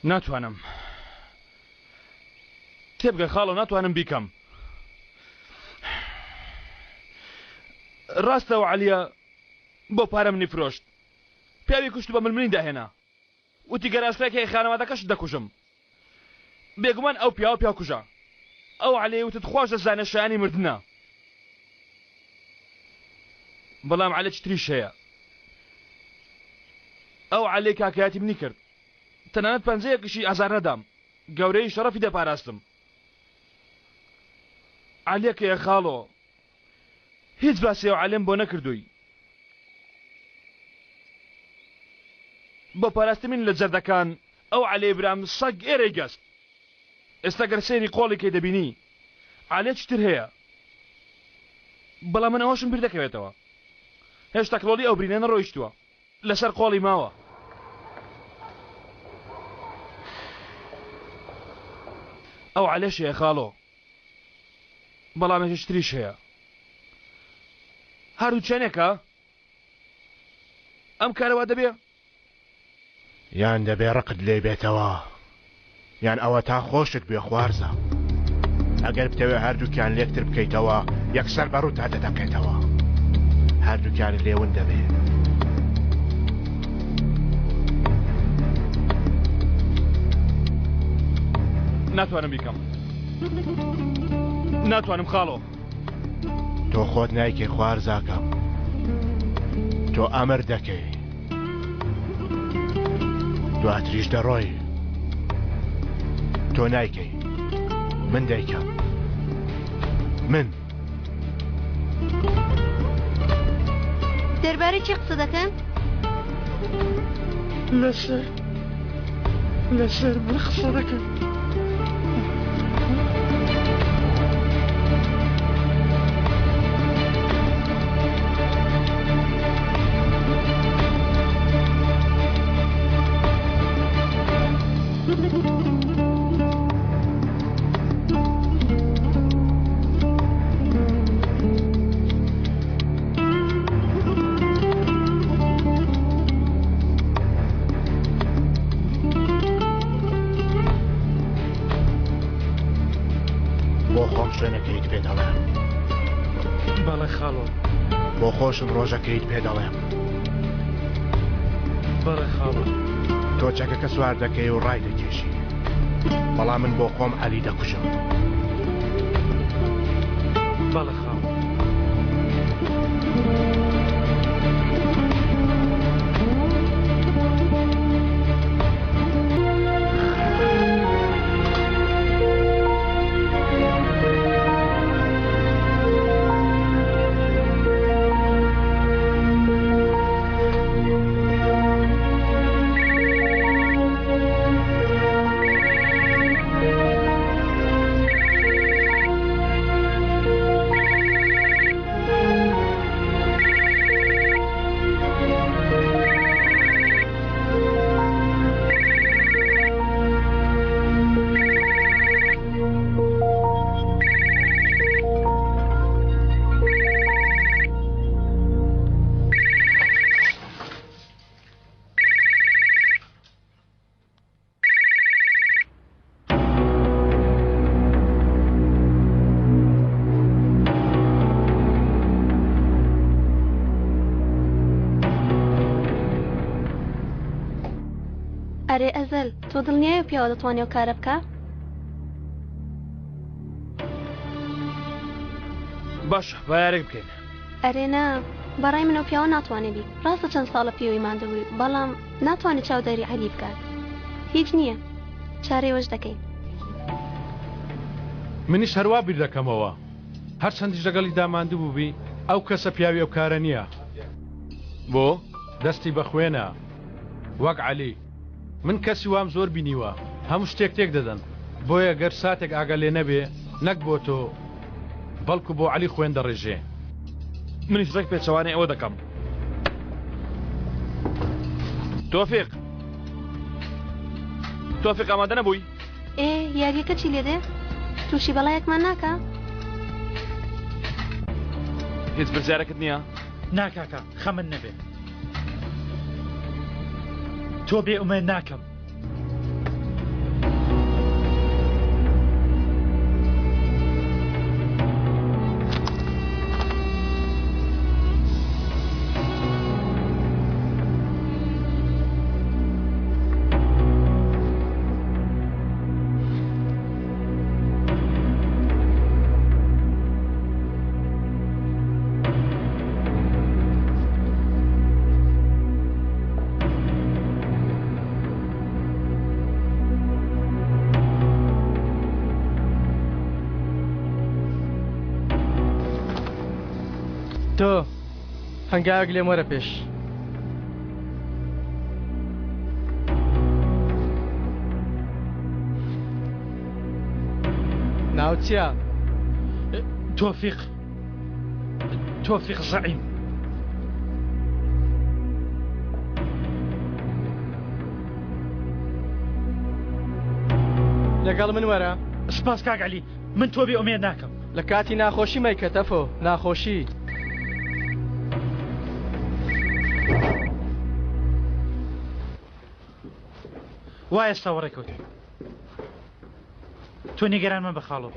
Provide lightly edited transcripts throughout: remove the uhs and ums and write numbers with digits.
ناتوانم. تێبگە خاڵۆ ناتوانم بیکەم. ڕاستە ئەو عەلیە بۆ پارە منی فرۆشت. پیاوی کوشت و بە ملمنی داهێنا. وتی گەر ئاشکرای کەی خانەوادەکەشت دەکوژم. بێگومان ئەو پیاوە پیاوکوژە. ئەو عەلیەی وتت خواش دەزانێ شایانی مردنە. بەڵام عەلێکی تریش هەیە. ئەو عەلیەی کاکایەتی منی کرد. تەنانەت پەنجەیەکیشی ئازار نەدام. گەورەیی شەڕەفی دەپاراستم. عەلیەک هەیە خاڵۆ. هیچ باسی ئەو عەلیەم بۆ نەکردووی. بۆ پاراستنی من لە جەردەکان ئەو عەلیەی برام سەگ ئێرەی گەست. ئێستا گەر سەیری قۆڵی کەی دەبینی عەلیەکی تر هەیە. بەڵام من ئەوەشم بیر دەکەوێتەوە. هێشتا کڵۆڵی ئەو برینە نەڕۆیشتووە. لەسەر قۆڵی ماوە. ئەو عەلەش هەیە خاڵۆ. بەڵام یەکێکی تریش هەیە. هەردوو چەنێکە؟ ئەم کارە وا دەبێ؟ یان دەبێ ڕقت لێی بێتەوە یان ئەوەتا خۆشت بوێ خوارزا. ئەگەر بتەوێ هەردووکیان لێکتر بکەیتەوە یەکسەر بە ڕووتا دەتەقێتەوە. هەردووکیانت لێ ون دەبێ. ناتوانم بیکەم. ناتوانم خاڵۆ. تۆ خۆت نایکەی خوارزاکەم. تۆ ئەمر دەکەی. دواتریش دەڕۆی. تۆ نایکەی. من دەیکەم. من. دەربارەی چی قسە دەکەن؟ لەسەر لەسەر من قسە دەکەن. بۆ خۆم شوێنەکەیت پێ دەڵێم. بەڵێ خاڵۆ. بۆ خۆشم ڕۆژەکەیت پێ دەڵێم. بەڵێ خاڵۆ. تۆ چەکەکە سوار دەکەی و ڕای دەکێشی. بەڵام من بۆ خۆم عەلی دەکوژم. بەڵێ خاڵۆ. ئەرێ ئەزەل تۆ دڵنیای ئەو پیاوە دەتوانێ ئەو کارە بکا؟ باشە با یارێک بکەین. ئەرێ نا بەڕای من ئەو پیاوە ناتوانێ بی ڕاستە چەند ساڵە پێوەی ماندوو بەڵام ناتوانێ چاودێری عەلی بکات هیچ نییە چارەی وەش دەکەین. منیش هەروا بیر دەکەمەوە هەرچەندیش لەگەڵیدا ماندوو بووبی ئەو کەسە پیاوی ئەو کارە نییە. بۆ؟ دەستی بە خوێنە وەک عەلی. من کەسی وام زۆر بینیوە هەموو شتێک تێک دەدەن بۆیە گەر ساتێک ئاگا لێ نەبێ نەک بۆ تۆ بەڵکو بۆ عەلی خوێن دەڕێژێ. منیش ڕێک پێچەوانەی ئەوە دەکەم. تۆفیق تۆفیق ئامادە نەبووی؟ ئێ یاریەکە چی لێ دێ؟ تووشی بەڵایەکمان ناکا؟ هیچ پرسیارێکت نییە؟ نا کاکە خەمت نەبێ تۆ بێ ئومێد ناکەم. تۆ هەنگاوێک لێم وەرە پێش. ناوت چییە؟ تۆفیق تۆفیق زەعیم. لەگەڵ من وەرە. سپاس کاک عەلی من تۆ بێ ئومێد ناکەم. لە کاتی ناخۆشی مەیکە تەفۆ ناخۆشی. وا ئێستا وەڕێ کەوتوین. تۆ نیگەران مەبە خاڵۆ.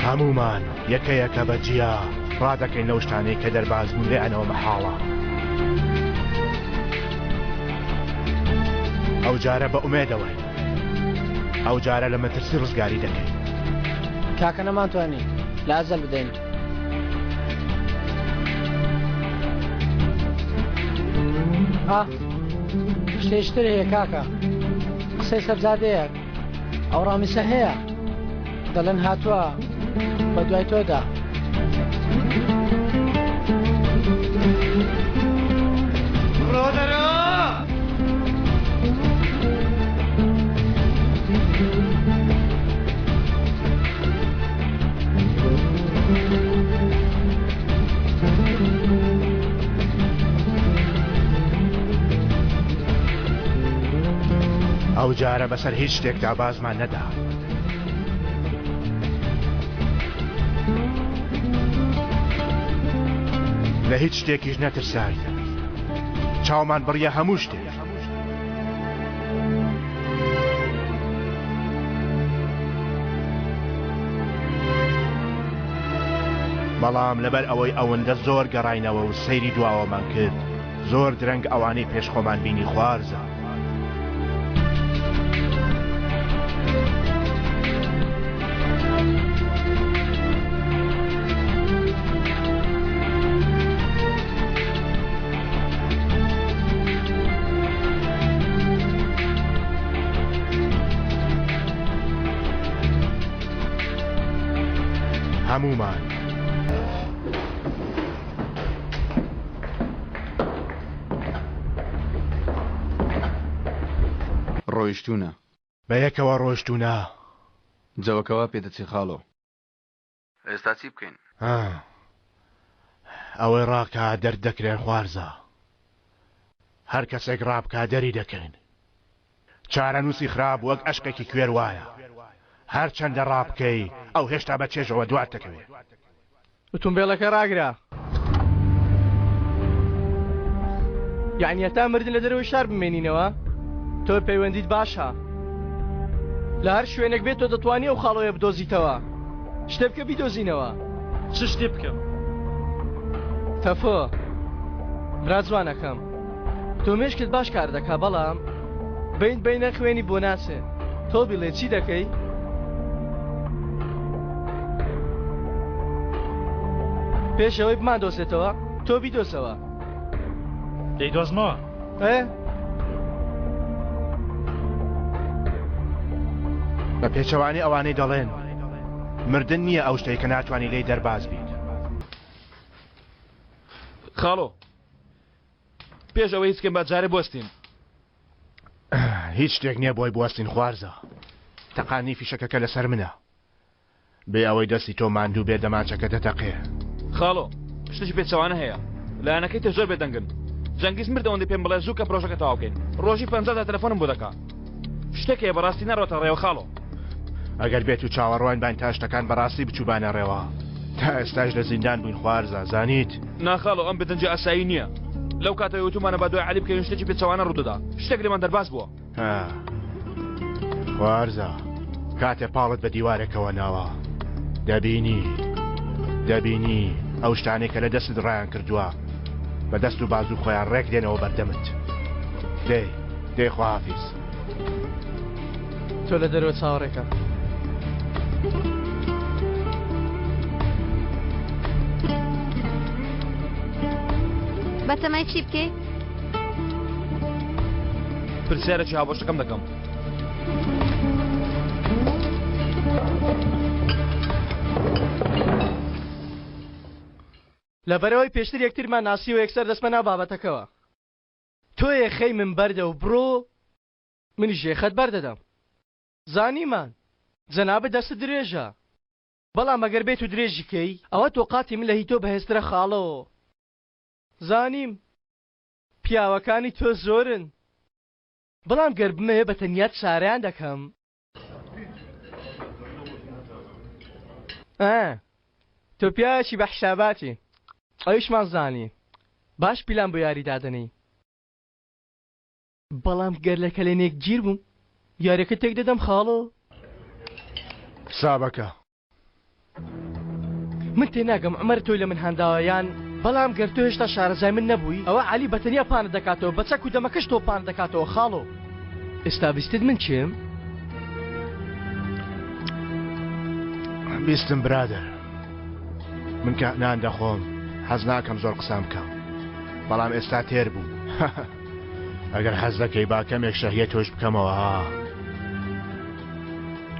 هەموومان یەکە یەکە بە جیا ڕادەکەین لەو شتانەی کە دەربازبوون لێیانەوە مەحاڵە. ئەو جارە بە ئومێدەوەین. ئەو جارە لە مەترسی ڕزگاری دەکەین. کاکە نەمانتوانی لە ئەزەل بدەین. ئا شتێکی تر هەیە کاکە قسەی سەرزادەیەک ئەو ڕامیسە هەیە دەڵێن هاتووە بە دوای تۆدا. ڕۆدەرۆ! ئەو جارە بەسەر هیچ شتێکدا بازمان نەدا. لە هیچ شتێکیش نەترساین. چاومان بڕیە هەموو شتێک. بەڵام لەبەر ئەوەی ئەوەندە زۆر گەڕاینەوە و سەیری دواوەمان کرد، زۆر درەنگ ئەوانەی پێش خۆمان بینی خوارزا. هەموومان. ڕۆیشتوونە. بەیەکەوە ڕۆیشتوونە. جەوەکە وا پێدەچێ خاڵۆ. ئێستا چی بکەین؟ ها. ئەوەی ڕاکا دەردەکرێن خوارزا. هەر کەسێک ڕابکا دەری دەکەین. چارەنووسی خراپ وەک ئەشقێکی کوێر وایە. هەرچەندە ڕابکەی ئەو هێشتا بە چێژەوە دوات دەکەوێ. ئوتومبێلەکە ڕاگرە. یەعنی هەتا مردن لە دەرەوەی شار بمێنینەوە؟ تۆ پەیوەندیت باشە. لە هەر شوێنێک بێت تۆ دەتوانی ئەو خاڵۆیە بدۆزیتەوە. شتێ بکە بیدۆزینەوە. چ شتێ بکەم؟ تەفۆ برا جوانەکەم تۆ مێشکت باش کار دەکا بەڵام بین بینە خوێنی بۆ ناچێ تۆ بیڵێ چی دەکەی؟ پێش ئەوەی بماندۆزێتەوە تۆ بیدۆزەوە. دەیدۆزمەوە. ئێ؟ بە پێچەوانەی ئەوانەی دەڵێن مردن نییە ئەو شتەی کە ناتوانی لێی دەرباز بیت. خاڵۆ پێش ئەوەی هیچ بکەین با جارێ بوەستین. هیچ شتێک نییە بۆی بوەستین خوارزا. تەقاندنی فیشەکەکە لەسەر منە. بێ ئەوەی دەستی تۆ ماندوو بێ دەمانچەکە دەتەقێ. خاڵۆ شتێکی پێچەوانە هەیە لایەنەکەی تر زۆر بێدەنگن جەنگیز مرد ئەوەندەی پێم بڵێ زوو کە پرۆژەکە تەواو بکەین ڕۆژی 50 جار تەلەفۆنم بۆ دەکا شتێک هەیە بەڕاستی نەڕۆتە ڕێوە خاڵۆ. ئەگەر بێت و چاوەڕوان باین تا شتەکان بەڕاستی بچووبانە ڕێوە تا ئێستاش لە زیندان بووین خوارزا زانیت؟ نا خاڵۆ ئەم بێدەنگی ئاسایی نییە لەو کاتەوەی وتومانە با دوای عەلی بکەوین شتێکی پێچەوانە ڕوودەدا شتێک لێمان دەرباز بووە. ها خوارزا کاتێ پاڵت بە دیوارێکەوە ناوە دەبینی دەبینی ئەو شتانەی کە لە دەستت ڕایان کردووە بە دەست و بازوو خۆیان ڕێک دێنەوە بەردەمت دەی دەی خواحافیز. تۆ لە دەرەوە چاوەڕێکە. بەتەمای چی بکەی؟ پرسیارێکی هاوبەشەکەم دەکەم. لەبەرئەوەی پێشتر یەکترمان ناسیوە یەکسەر دەچمە ناو بابەتەکەوە. تۆ یەخەی من بەردە و بڕۆ منیش یەخەت بەردەدەم. زانیمان جەنابت دەستت درێژە بەڵام ئەگەر بێت و درێژی کەی ئەوە تۆ قاتی من لە هی تۆ بەهێزترە خاڵۆ. زانیم پیاوەکانی تۆ زۆرن بەڵام گەر بمەوێ بە تەنیا چارەیان دەکەم. ئا تۆ پیاوێکی بە حیساباتی ئەویشمان زانی باش پیلان بۆ یاری دادەنێی بەڵام گەر لە کەلێنێک گیر بووم یاریەکە تێک دەدەم خاڵۆ. حسابەکە. من تێناگەم عومەر تۆی لە من هانداوە یان بەڵام گەر تۆ هێشتا شارەزای من نەبووی ئەوە عەلی بە تەنیا پانت دەکاتەوە بە چەک و دەمەکەش تۆ پانت دەکاتەوە خاڵۆ ئێستا بیستت من کێم؟ بیستم برادەر من کە نان دەخۆم حەز ناکەم زۆر قسان بکەم بەڵام ئێستا تێر بوو ئەگەر حەز دەکەی با کەمێک شەهیە تۆش بکەمەوە ها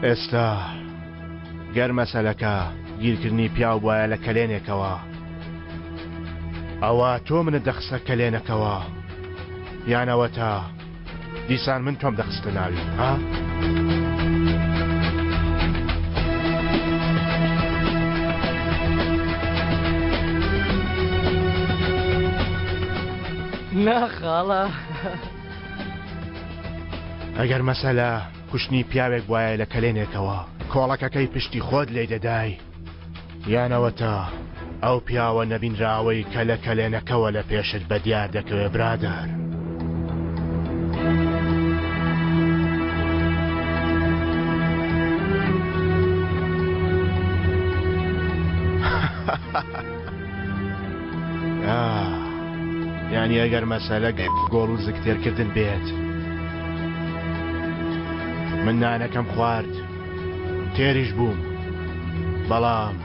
ئێستا گەر مەسەلەکە گیرکردنی پیاو بوایە لە کەلێنێکەوە ئەوە تۆ منت دەخستە کەلێنەکەوە یان ئەوەتا دیسان من تۆم دەخستە ناوی ها؟ نا خاڵە. ئەگەر مەسەلە کوشتنی پیاوێک بوایە لە کەلێنێکەوە کۆڵەکەکەی پشتی خۆت لێی دەدای یان ئەوەتا ئەو پیاوە نەبینراوەی کە لە کەلێنەکەوە لە پێشت بەدیار دەکەوێ برادەر. یانی ئەگەر مەسەلە گۆڵ و زگ تێرکردن بێت من نانەکەم خوارد تێریش بووم بەڵام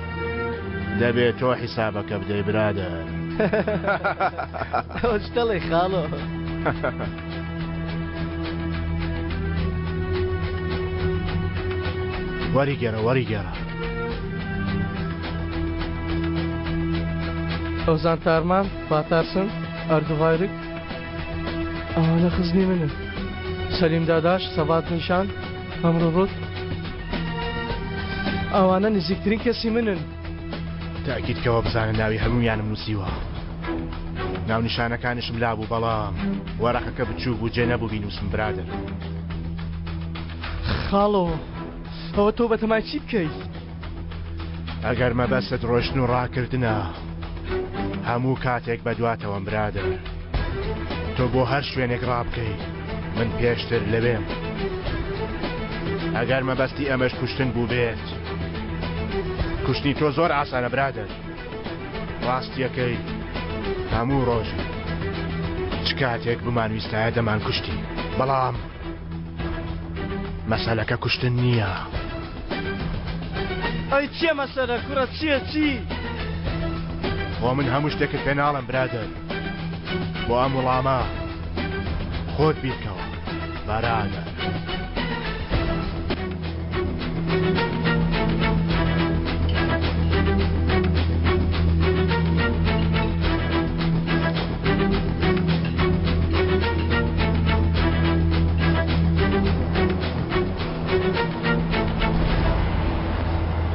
دەبێت تۆ حیسابەکە بدەی برادەر. ئەوە چ دەڵێی خاڵۆ؟ وەریگێڕە وەریگێڕە. ئۆزان تارمان، باتارسن، ئەردوغایرک ئەوانە خزمی منن. سەلیم داداش، سەبات نیشان، هەمرو ڕوت ئەوانە نزیکترین کەسی منن. تاکید کەوە بزانە ناوی هەموویانم نووسیوە. ناونیشانەکانیشم لابوو بەڵام وەرەقەکە بچووک بوو جێ نەبوو بینووسم برادەر. خاڵۆ ئەوە تۆ بەتەمای چی بکەی؟ ئەگەر مەبەستت ڕۆشتن و ڕاکردنە هەموو کاتێک بەدواتەوەم برادەر تۆ بۆ هەر شوێنێک ڕابکەی من پێشتر لەوێم ئەگەر مەبەستی ئەمەش کوشتن بووبێت کوشتنی تۆ زۆر ئاسانە برادەر ڕاستیەکەی هەموو ڕۆژێک چ کاتێک بمانویستایە دەمانکوشتی بەڵام مەسەلەکە کوشتن نییە. ئەی چیە مەسەلە کوڕە چیە چی؟ خۆ من هەموو شتێکت پێ ناڵێم برادەر بۆ ئەم وڵامە خۆت بیرکەوە بەرادەر.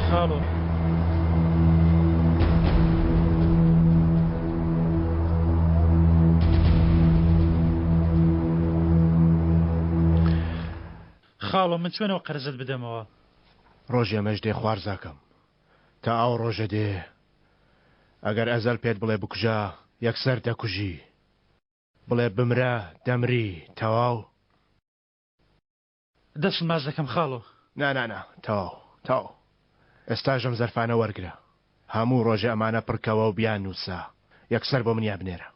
خاڵۆ. خاڵۆ من چۆن ئەو قەرزەت بدەمەوە؟ ڕۆژی ئەمەش دێ خوارزاکەم تا ئەو ڕۆژە دێ ئەگەر ئەزەل پێت بڵێ بکوژە یەکسەر دەکوژی بڵێ بمرە دەمری تەواو. دەستت ماچ دەکەم خاڵۆ. نا نا نا تەواو تەواو ئێستاش ئەم زەرفانە وەرگرە هەموو ڕۆژێ ئەمانە پڕکەوە و بیان نووسە یەکسەر بۆ منیان بنێرە.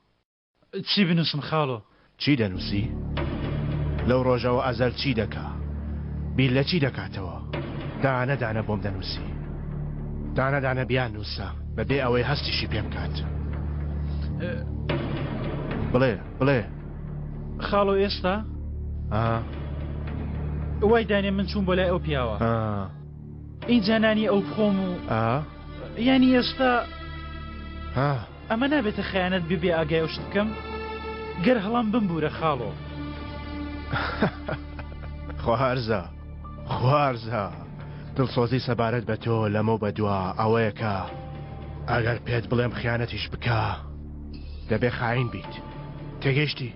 چی بنووسم خاڵۆ؟ چی دەنووسی؟ لەو ڕۆژەوە ئەزەل چی دەکا؟ بیر لە چی دەکاتەوە؟ دانە دانە بۆم دەنووسی. دانە دانە بیاننووسە بەبێ ئەوەی هەستیشی پێ بکات. بڵێ بڵێ. خاڵۆ ئێستا وای دانێ من چووم بۆ لای ئەو پیاوە ئینجا نانی ئەو بخۆم و یانی ئێستا ئەمە نابێتە خەیانەت بێ بێ ئاگای ئەو شت بکەم؟ گەر هەڵام بمبورە خاڵۆ. خوارزا خوارزا دڵسۆزی سەبارەت بە تۆ لەمە بەدوا ئەوەیە کە ئەگەر پێت بڵێم خیانەتیش بکە دەبێ خاین بیت تێگەیشتی؟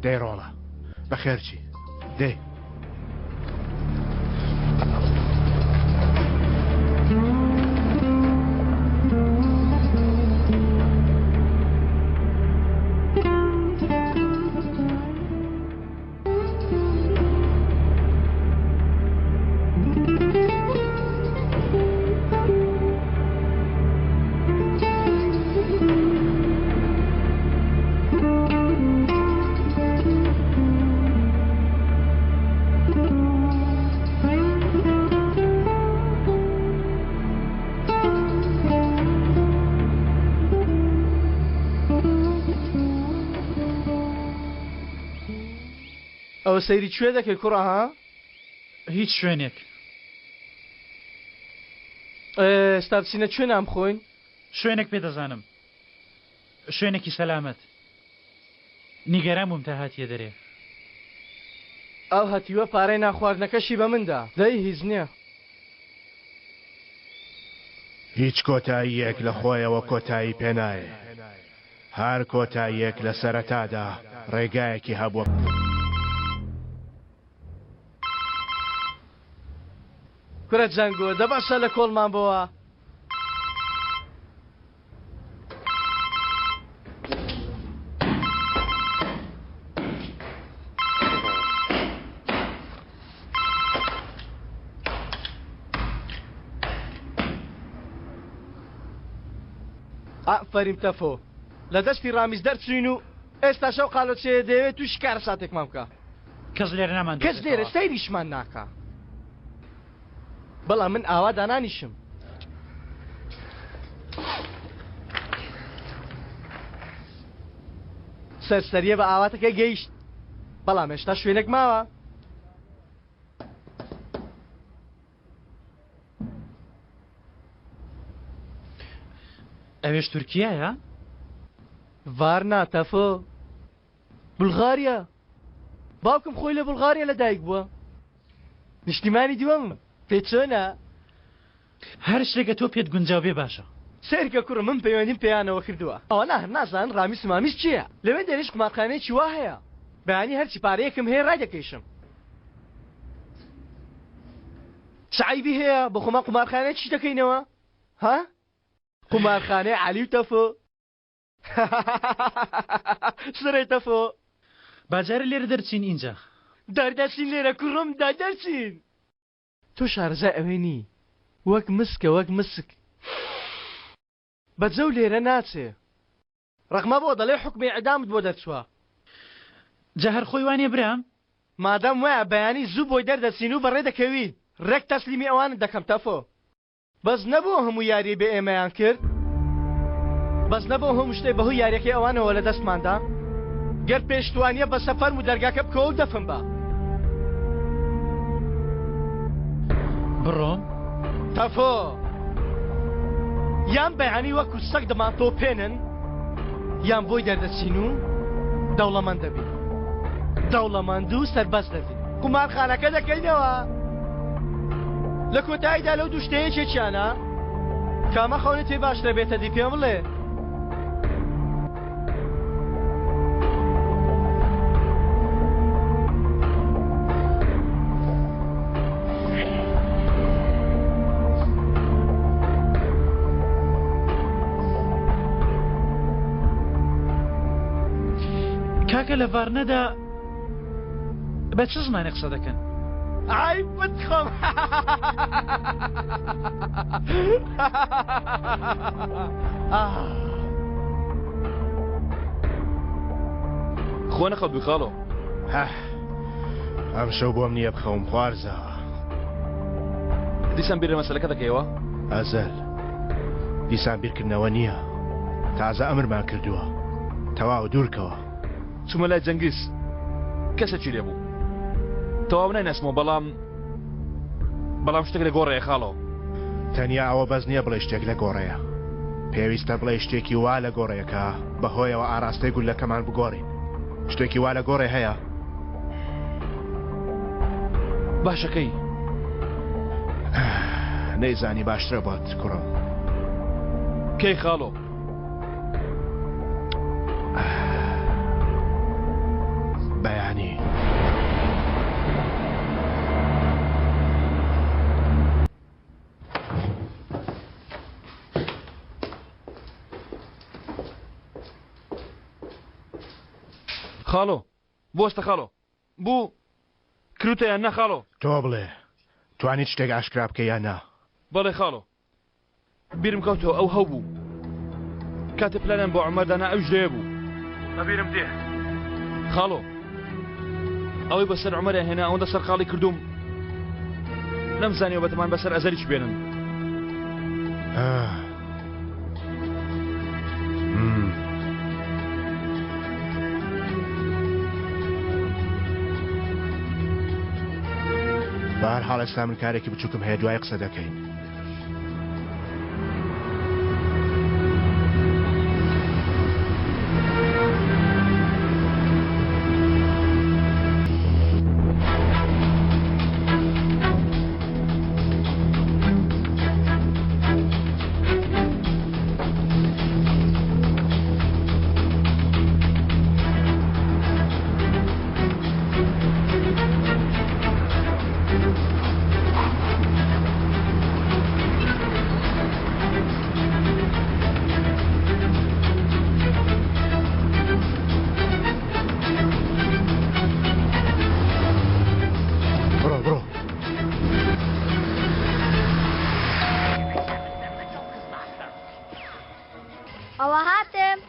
دەی ڕۆڵە بەخێرچی دەی. ئەوە سەیری کوێ دەکەی کوڕە ها؟ هیچ شوێنێک. ئێستا بچینە کوێ نان بخۆین؟ شوێنێک پێ دەزانم. شوێنێکی سەلامەت. نیگەران بووم تا هاتیە دەرێ. ئەو هەتیوە پارەی نانخواردنەکەشی بە من دا. دەی هیچ نییە. هیچ کۆتاییەک لە خۆیەوە کۆتایی پێ نایێ. هەر کۆتاییەک لە سەرەتادا ڕێگایەکی هەبووە. کورە جەنگۆ دە بەسە لە کۆڵمان بۆوە. ئافەریم تەفۆ لە دەستی ڕامیز دەرچوین و ئێستاش ئەو قالۆچەیە دەیەوێت تووشی کارەساتێکمان بکا. کەس لێرە نامان کەس لێرە سەیریشمان ناکا. بەڵام من ئاوا دانانیشم. سەرسەریە بە ئاواتەکەی گەیشت بەڵام هێشتا شوێنێک ماوە. ئەوێش تورکیایە؟ ڤارنا تەفۆ بولغاریا باوکم خۆی لە بولغاریا لە دایک بووە نیشتیمانی دووەمم پێ چۆنە؟ هەر شتێکە تۆ پێت گونجاو بێ باشە. سەیرکە کوڕم من پەیوەندیم پێیانەوە کردووە ئەوانە هەر نازانن ڕامیس و مامیس کێیە لەوێ دەریش قومارخانەیەکی وا هەیە بەیانی هەرچی پارەیەکم هەیە ڕایدەکێشم چ عەیبی هەیە بۆ خۆمان قومارخانەیەکیش دەکەینەوە ها قومارخانەی عەلی و تەفۆ سرەی تەفۆ. با جارێ لێرە دەرچین ئینجا. دەردەچین لێرە کوڕم دا دەرچین. تۆ شارەزای ئەوێ نی وەک مسکە وەک مسک. بە جەو لێرە ناچێ. ڕەق مەبۆ دەڵێ حوکمی ئیعدامت بۆ دەرچوە. جا هەر خۆی وانیە برام؟ مادام وایە بەیانی زوو بۆی دەردەچین و بەڕێ دەکەوین ڕێک تەسلیمی ئەوانت دەکەم تەفۆ. بەس نەبوو ئەو هەموو یاریەی بێ ئێمەیان کرد؟ بەس نەبوو ئەو هەموو شتەی بەهۆی یاریەکەی ئەوانەوە لە دەستمان دا؟ گەر پێشتوانیە بەسە فەرموو دەرگاکە بکەوە و دەفم بە. بڕۆم؟ تەفۆ! یان بەیانی وەکو سەگ دەمانتۆپێنن یان بۆی دەردەچین و دەوڵەمەند دەبین. دەوڵەمەند و سەربەست دەبین. قومارخانەکە دەکەینەوە. لە کۆتاییدا لەو دوو شتە یەکێکیانە کامە خەونت پێ باشترە بێتە دی پێم بڵێ. کاکە لە ڤارنەدا بە چ زمانێک قسە دەکەن؟ ئای بتخۆم خۆ نەخەوتبووی خاڵۆ؟ ئەمشەو بۆم نییە بخەوم خوارزا. دیسان بیر لە مەسەلەکە دەکەیەوە؟ ئەزەل، دیسان بیرکردنەوە نییە. تازە ئەمرمان کردووە. تەواو دوورکەوە. چوومە لای جەنگیز. کەسێکی لێ بوو. تەواو نایناسمەوە بەڵام بەڵام شتێک لە گۆڕێیە خاڵۆ. تەنیا ئەوە بەس نییە بڵێی شتێک لە گۆڕێیە. پێویستە بڵێی شتێکی وا لە گۆڕێیە کە بەهۆیەوە ئاراستەی گوللەکەمان بگۆڕین. شتێکی وا لە گۆڕێ هەیە؟ باشە کەی؟ نەیزانی باشترە بۆت کوڕم. کەی خاڵۆ؟ بەیانی. خاڵۆ بوەستە خاڵۆ بوو کروتە یان نا خاڵۆ؟ تۆ بڵێ توانیت شتێک ئاشکرا بکەی یان نا؟ بەڵێ خاڵۆ بیرم کەوتەوە ئەو هەو بوو کاتێ پلانیان بۆ عومەر دانا ئەویش لەوێ بوو. بەبیرم دێ خاڵۆ ئەوەی بەسەر عومەریان هێنا ئەوەندە سەرقاڵی کردووم نەمزانیوە بەتەمان بەسەر ئەزەریش بێنن. بەهەرحاڵ ئێستا من کارێکی بچووکم هەیە دوای قسە دەکەین. بڕۆ بڕۆ. ئەوە هاتم.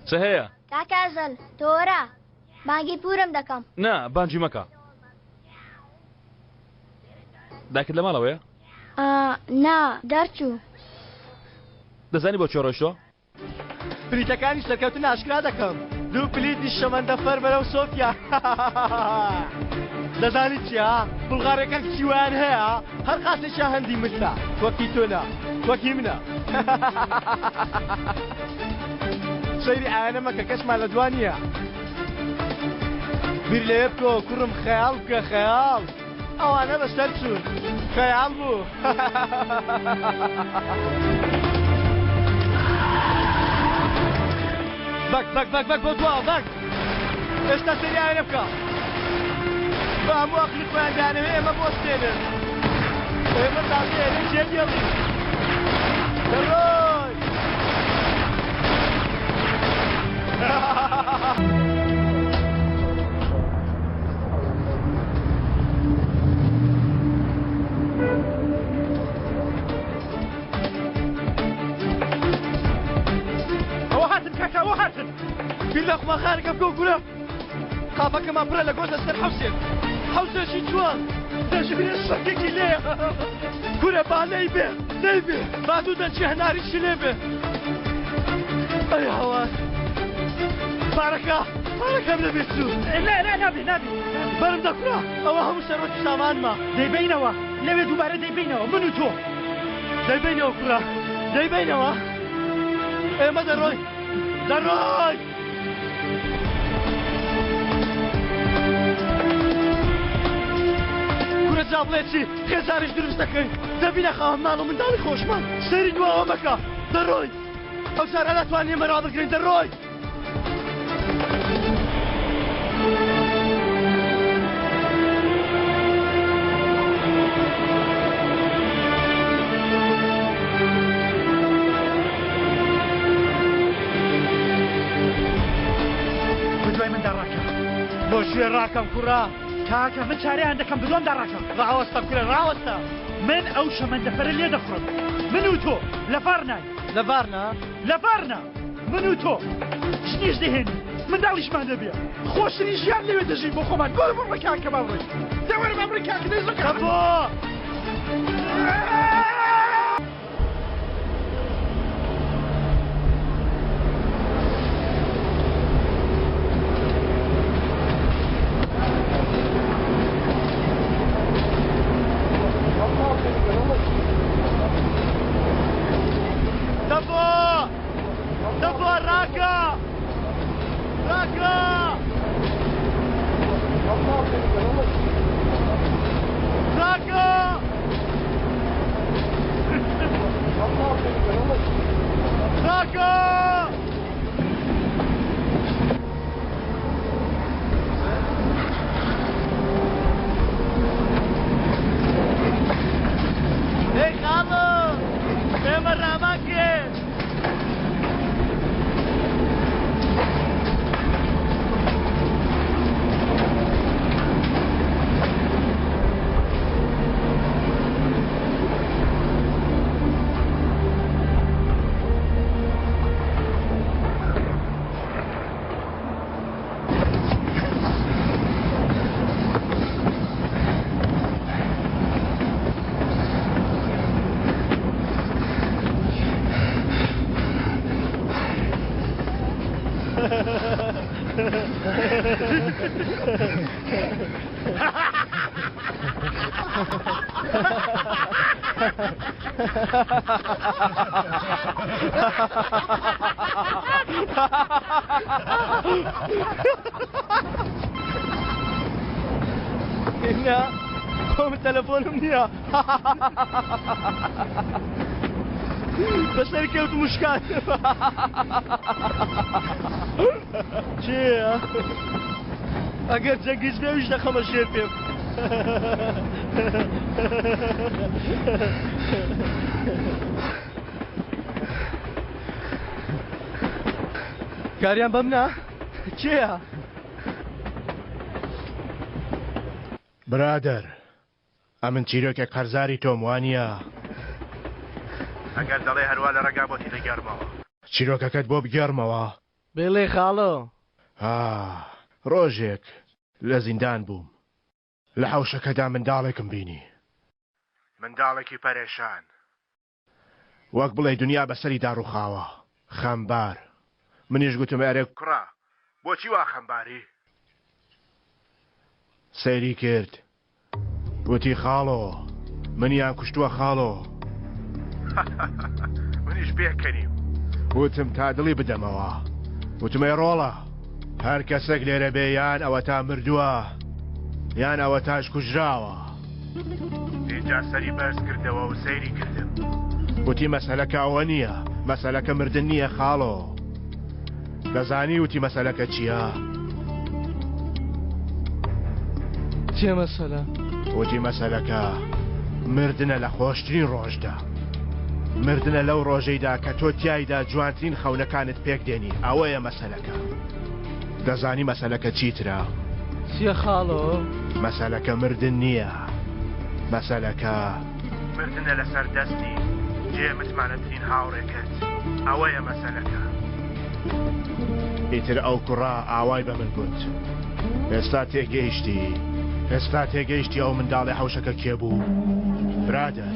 چ هەیە؟ کاکە ئەزەل تۆ وەرە بانگی پورم دەکەم. نا بانگی مەکە. دایکت لە ماڵەوەیە؟ نا دەرچوو. دەزانی بۆ کوێ ڕۆیشتووە؟ پلیتەکانی سەرکەوتن ئاشکرا دەکەم دوو پلیتی شەمەندەفەر بەرەو سۆفیا دەزانی چیە بوڵغارەکان کچی وایان هەیە هەر قاسێکیان هەندی ملتە وەکی تۆ نا وەکی منە سەیری ئایانە مەکە کەسمان لە دوا نییە بیر لەوێ بکەوە کوڕم خەیاڵ بکە خەیاڵ ئەوانە بەسەر چوون خەیاڵ بوو. بەک بەک بەک بەک بۆ دواوە بەک ئێستا سەیری ئاوێنە بکە بە هەموو ئەقلی خۆیان دەیانەوێ ئێمە بۆستێنن ئێمە تازە ئێرە جێ دێڵین دەڕۆی ئەوە هاتن کاکە ئەوە هاتن بیر لە خوماخارەکە بکەوە کورە قاپەکەمان پرە لە گۆشت لەسەر حەوسێک حەوسێکی جوان دەژمێ سەگێکی لێیە کورە با لێی بێ لێی بێ با دوو دەنکی هەناریشی لێ بێ ئەی هاوار پارەکە پارەکەم لەبیر چوو نا نا نابێ نابێ بەرم دەکورا ئەوە هەموو سەروەت و سامانمە دەیبەینەوە لەوێ دووبارە دەیبەینەوە من و تۆ دەیبەینەوە کوڕە دەیبەینەوە ئێمە دەڕۆین دەڕۆین کورە جا بڵێ چی خێزانیش دروست دەکەین دەبینە خاوەن ماڵ و منداڵی خۆشمان سەیری دواوە مەکە دەڕۆین ئەو جارە ناتوانین ئێمە ڕابگرین دەڕۆین بەدوای مندا ڕاکە. بۆ کوێ ڕاکەم کوڕە؟ کاکە من چارەیان دەکەم بەدوامدا ڕاکە. ڕاوەستە کورە ڕاوەستە. من ئەو شەمەندەفەرە لێ دەخوڕم. من و تۆ لە ڤارناین. لە ڤارنا؟ لە ڤارنا. من و تۆ ژنیش دەهێنین منداڵیشمان دەبێ خۆشترین ژیان لەوێ دەژین بۆ خۆمان بۆ بڕۆ کاکە با بڕۆین دە وەرە با بڕۆین کاکە دەی زۆر تەفۆ تەفۆ تەفۆ ڕاکە ڕاکە ڕاکە ڕاکە ئەی خاڵۆ ئێمە ڕامان کرد. نا خۆم تەلەفۆنم نییە بەسەر کەوت مشکان چییە ئەگەر جەنگیز بێویش دەخەمە ژێر پێم کاریان بەمنا کێیە؟ برادەر ئەمن چیرۆکێک قەرزاری تۆم وانیە؟ ئەگەر دەڵێ هەروا لە ڕێگا بۆتی دەگێڕمەوە. چیرۆکەکەت بۆ بگێڕمەوە؟ بڵێ خاڵۆ. ها ڕۆژێک لە زیندان بووم لە حەوشەکەدا منداڵێکم بینی. منداڵێکی پەرێشان. وەک بڵێی دنیا بەسەریدا ڕووخاوە. خەمبار. منیش گوتم ئەرێ کوڕە بۆچی وا خەمباری؟ سەیری کرد وتی خاڵۆ منیان کوشتووە خاڵۆ. منیش پێکەنیم وتم تا دڵی بدەمەوە. وتم ئەی ڕۆڵە هەر کەسێک لێرە بێ یان ئەوەتا مردووە یان ئەوەتاش کوژراوە. ئینجا سەری بەرز کردەوە و سەیری کردم. وتی مەسەلەکە ئەوە نییە، مەسەلەکە مردن نییە خاڵۆ. دەزانی وتی مەسەلەکە چییە؟ چییە مەسەلە؟ وتی مەسەلەکە مردنە لە خۆشترین ڕۆژدا. مردنە لەو ڕۆژەیدا کە تۆ تیایدا جوانترین خەونەکانت پێک دێنی، ئەوەیە مەسەلەکە. دەزانی مەسەلەکە چیترە؟ چیە خاڵۆ؟ مەسەلەکە مردن نییە، مەسەلەکە. مردنە لەسەر دەستی جێ متمانەترین هاوڕێکەت، ئەوەیە مەسەلەکە. ئیتر ئەو کوڕە ئاوای بە من گوت. ئێستا تێگەیشتی، ئێستا تێگەیشتی ئەو منداڵی حەوشەکە کێ بوو؟ برادەر.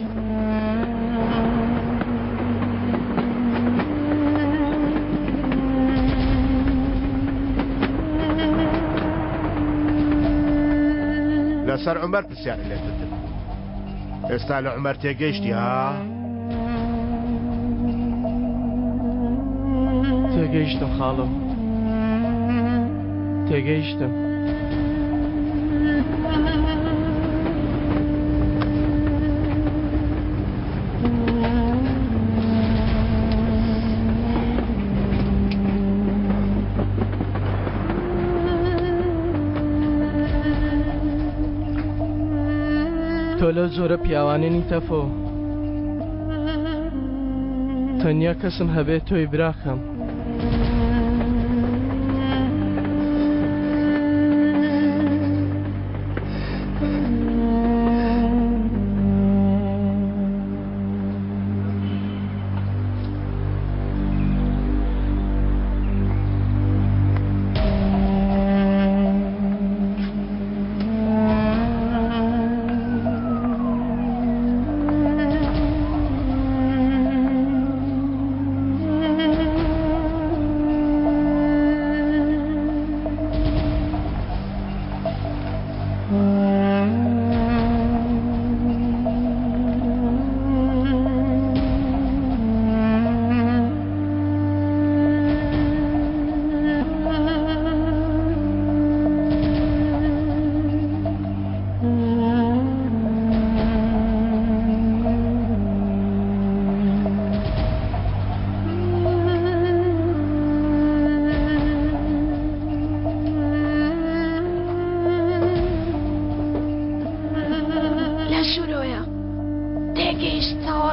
لەسەر عومەر پرسیارت لێ کردم ئێستا لە عومەر تێگەیشتی ها؟ تێگەیشتم خاڵم تێگەیشتم. تۆ لەو جۆرە پیاوانە نی تەفۆ تەنیا کەسم هەبێت تۆی براکەم.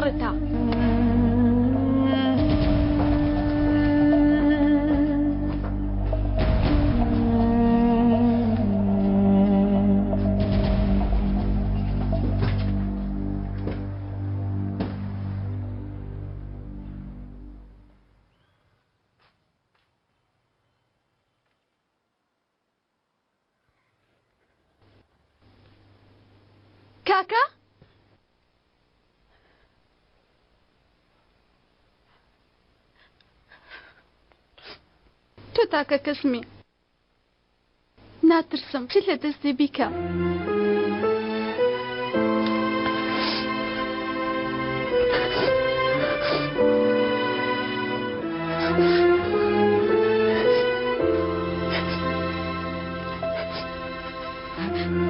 شەڕتە. کاکە؟ تۆ تاکە کەسمی. ناترسم چی لە دەست دێ بیکە.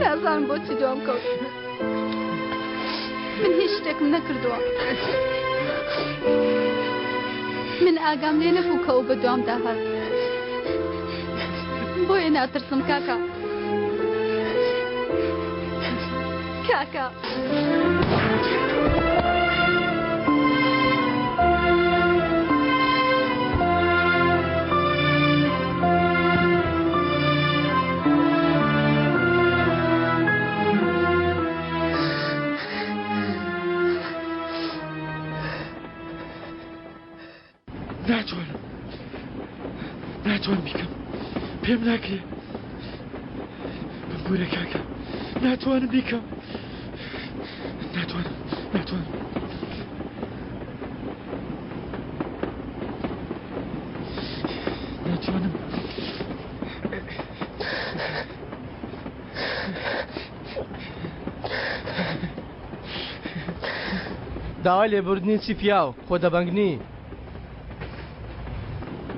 نازانم بۆچی دوام کەوت من هیچ شتێکم نەکردووە من ئاگام لێ نەبوو کە ئەو بە دوام داهات بۆیە ناترسم کاکە کاکە. ناتوانم ناتوانم بیکەم پێم ناکرێ بمبورە کاکە ناتوانم بیکەم ناتوانم ناتوانم ناتوانم داوای لێبوردنی چی پیاو خۆ دەبەنگ نی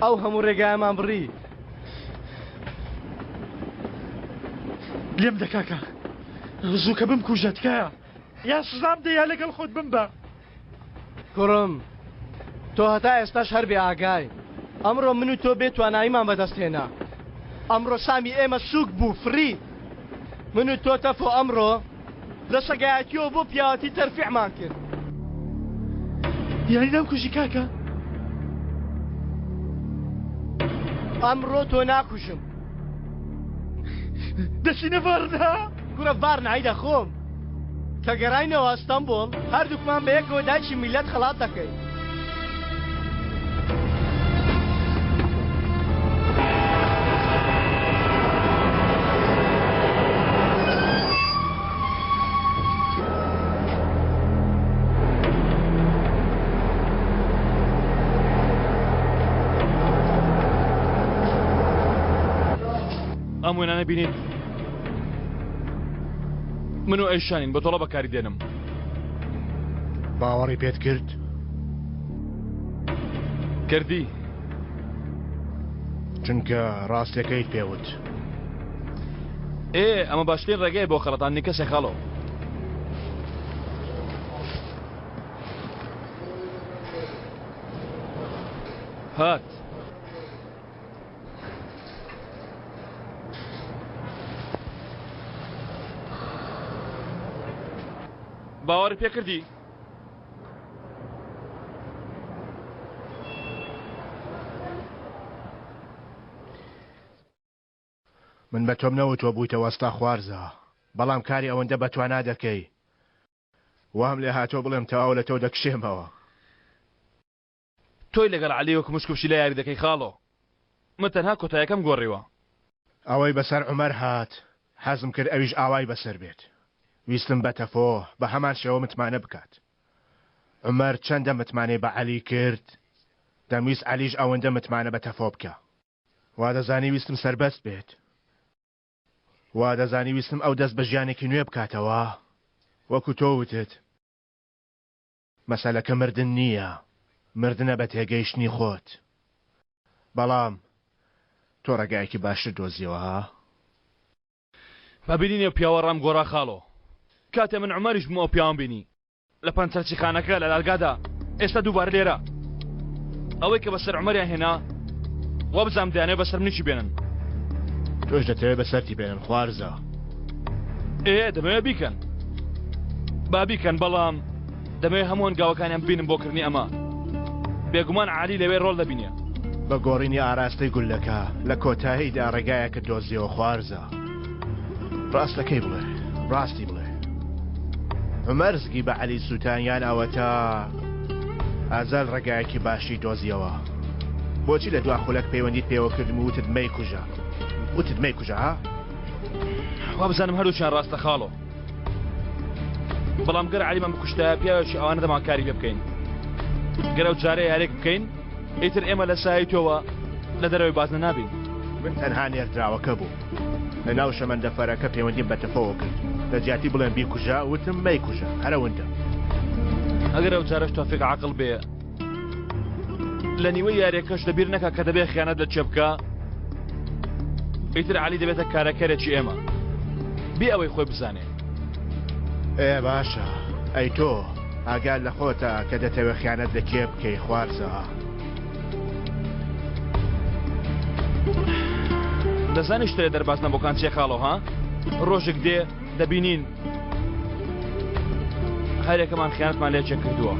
ئەو هەموو ڕێگایەمان بڕی. لێم دە کاکە زووکە بمکوژە تکایە یا سزام دە یا لەگەڵ خۆت بمبە. کوڕم تۆ هەتا ئێستاش هەر بێ ئاگای ئەمڕۆ من و تۆ بێ تواناییمان بەدەست هێنا ئەمڕۆ سامی ئێمە سووک بوو فڕی من و تۆ تەفۆ ئەمڕۆ لە سەگایەتیەوە بۆ پیاوەتی تەرفیعمان کرد. یانی نامکوژی کاکە؟ ئەمڕۆ تۆ ناکوژم. دەچینە ڤارنا؟ کوڕە ڤارنای دەخۆم. کە گەڕاینەوە ئەستەمبوڵ هەردووکمان بەیەکەوە دایکی میللەت خەڵات دەکەین. ئەم وێنانە بینیت من و ئەیشانین بە تۆڵە بەکاری دێنم. باوەڕی پێت کرد؟ کردی. چونکە ڕاستیەکەیت پێوت. ئێ ئەمە باشترین ڕێگەیە بۆ خەڵەتاندنی کەسێک خاڵۆ. هات. باوەڕی پێکردی؟ من بە تۆم نەوتوە بوویتە وەستا خوارزا بەڵام کاری ئەوەندە بەتوانا دەکەی وام لێ هاتوە بڵێم تەواو لە تۆ دەکشێمەوە. تۆی لەگەڵ عەلی وەک مشک و پشیلە یاری دەکەی خاڵۆ من تەنها کۆتایەکەم گۆڕیوە. ئەوەی بەسەر عومەر هات حەزم کرد ئەویش ئاوای بەسەر بێت ویستم بە تەفۆ بە هەمان شێوە متمانە بکات عومەر چەندە متمانەی بە عەلی کرد دەمویست عەلیش ئەوەندە متمانە بە تەفۆ بکا وادەزانی ویستم سەربەست بێت وادەزانی ویستم ئەو دەست بە ژیانێکی نوێ بکاتەوە وەکو تۆ وتت مەسەلەکە مردن نییە، مردنە بە تێگەیشتنی خۆت. بەڵام تۆ ڕێگایەکی باشتر دۆزیەوە ها؟ بە بینینی ئەو پیاوە ڕام گۆڕا خاڵۆ. کاتێ من عومەریش بووم ئەو پیاوەم بینی. لە پەنچەرچیخانەکە، لە دادگادا، ئێستا دووبارە لێرە. ئەوەی کە بەسەر عومەریان هێنا، وابزانم دەیانەوێ بەسەر منیشی بێنن. تۆش دەتەوێ بەسەرتی بێنن خوارزا؟ ئێ دەمەوێ بیکەن. با بیکەن، بەڵام. دەمەوێت هەموو هەنگاوەکانیان ببینم بۆ کردنی ئەمە. بێگومان عەلی لەوێ ڕۆڵ دەبینێ. بە گۆڕینی ئاراستەی گوللەکە، لە کۆتاییدا ڕێگایەکت دۆزیەوە خوارزا. ڕاستەکەی بڵێ، ڕاستی بڵێ. عومەر زگی بە عەلی سووتان یان ئەوەتا ئازال ڕێگایەکی باشی دۆزیەوە؟ بۆچی لە دوا خولەک پەیوەندیت پێوە کردم و وتت مەیکوژە؟ وتت مەیکوژە ها؟ وابزانم هەردووکیان ڕاستە خاڵۆ. بەڵام گەر عەلیمان بکوشتایە پیاوێکی ئەوانە دەمان کاری پێ بکەین. گەر ئەو جارە یارێک بکەین ئیتر ئێمە لە سایەی تۆوە لە دەرەوەی بازنە نابین. من تەنها نێردراوەکە بووم. لە ناو شەمەندەفەرەکە پەیوەندیم بە تفەوە کرد. لە جیاتی بڵێم بیکوژە وتم مەیکوژە. هەر ئەوەندە. ئەگەر ئەو جارەش تۆفیق عاقڵ بێ لە نیوەی یاریەکەش لەبیر نەکا کە دەبێ خیانەت لە کێ بکا ئیتر عەلی دەبێتە کارەکەرێکی ئێمە بێ ئەوەی خۆی بزانێ. ئێ باشە ئەی تۆ ئاگات لە خۆتە کە دەتەوێ خیانەت لە کێ بکەی خوارزا؟ دەزانی شتێ دەرباز نەبۆکان چیە خاڵۆ ها؟ ڕۆژێک دێ دەبینین هەرێکەمان خیانەتمان لێ چێ کردووە.